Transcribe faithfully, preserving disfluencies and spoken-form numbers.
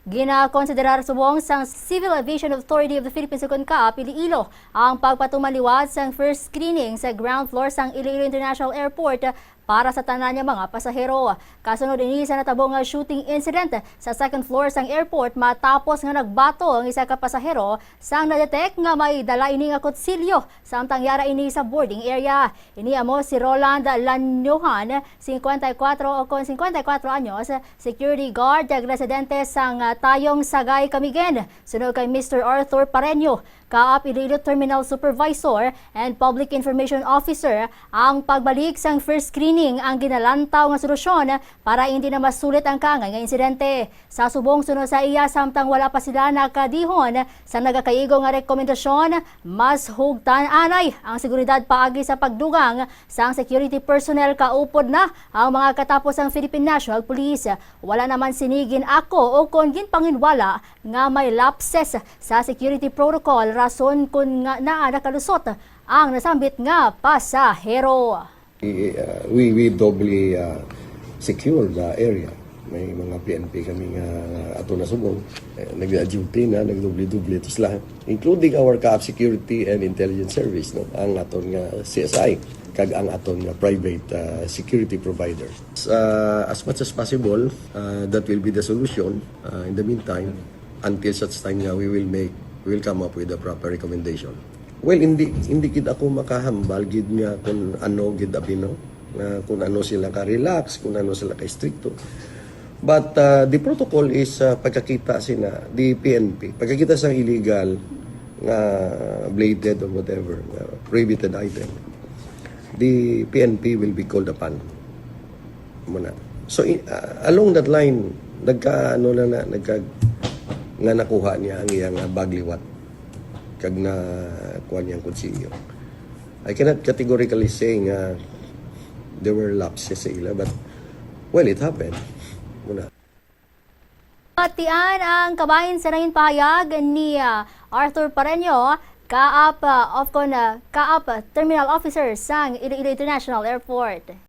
Ginakonsiderar subong sang Civil Aviation Authority of the Philippines, ukon CAAP Iloilo, ang pagpatuman liwat sang first screening sa ground floor sang Iloilo International Airport para sa tanan nga mga pasahero. Kasunod ini sa natabo nga shooting incident sa second floor sang airport, matapos nga nagbato ang isa ka pasahero sang na-detect nga may dala ini nga kutsilyo, samtang yara ini sa boarding area. Ini amo si Roland Lanyohan, singkwenta y kuwatro o kon singkwenta y kuwatro anyos, security guard kag residente sang, ah, Tayong Sagay, Camiguin. Suno kay Mister Arthur Pareño, CAAP Iloilo Terminal Supervisor and Public Information Officer, ang pagbalik sang first screening ang ginalantaw nga solusyon para hindi na masulit ang kaangay nga insidente. Sa subong, suno sa iya, samtang wala pa sila nakadihon sa nagakaigo nga rekomendasyon, mas hugtan anay ang seguridad paagi sa pagdugang sang security personnel kaupod na ang mga katapos sang Philippine National Police. Wala naman sini gin-ako o kon ginpanginwala nga may lapses sa security protocol, rason kon nga naa nakalusot ang nasambit nga pasahero. We, uh, we, we doubly, uh, secure the area. May mga P N P kami nga ato na subong. Eh, nag-duty na, nagdoble-doble to sila. Including our CAAP Security and Intelligence Service, no? Ang aton nga C S I, kag ang aton nga private, uh, security provider. Uh, as much as possible, uh, that will be the solution. Uh, in the meantime, until such time nga we will make, we will come up with the proper recommendation. Well, hindi, hindi gid ako makahambal gid nga kung ano gid abi, no, nga kung ano sila ka-relax, kung ano sila ka-estrikto. But, uh, the protocol is, uh, pagkakita sina, the P N P, pagkakita sa illegal nga bladed or whatever, nga prohibited item, the P N P will be called upon. Muna. So, i-, ah, along that line, nagka, ano na na, nagka, nga nakuha niya ang iyang, ah, bag liwat. Kag na, kuha niya ang kutsilyo. I cannot categorically say nga there were lapses sa ila, but, well, it happened. Muna. Batian ang kabahin sa nangin pahayag ni, ah, Arthur Pareño, CAAP, ah, of kon, ah, CAAP Terminal Officer sang Iloilo International Airport.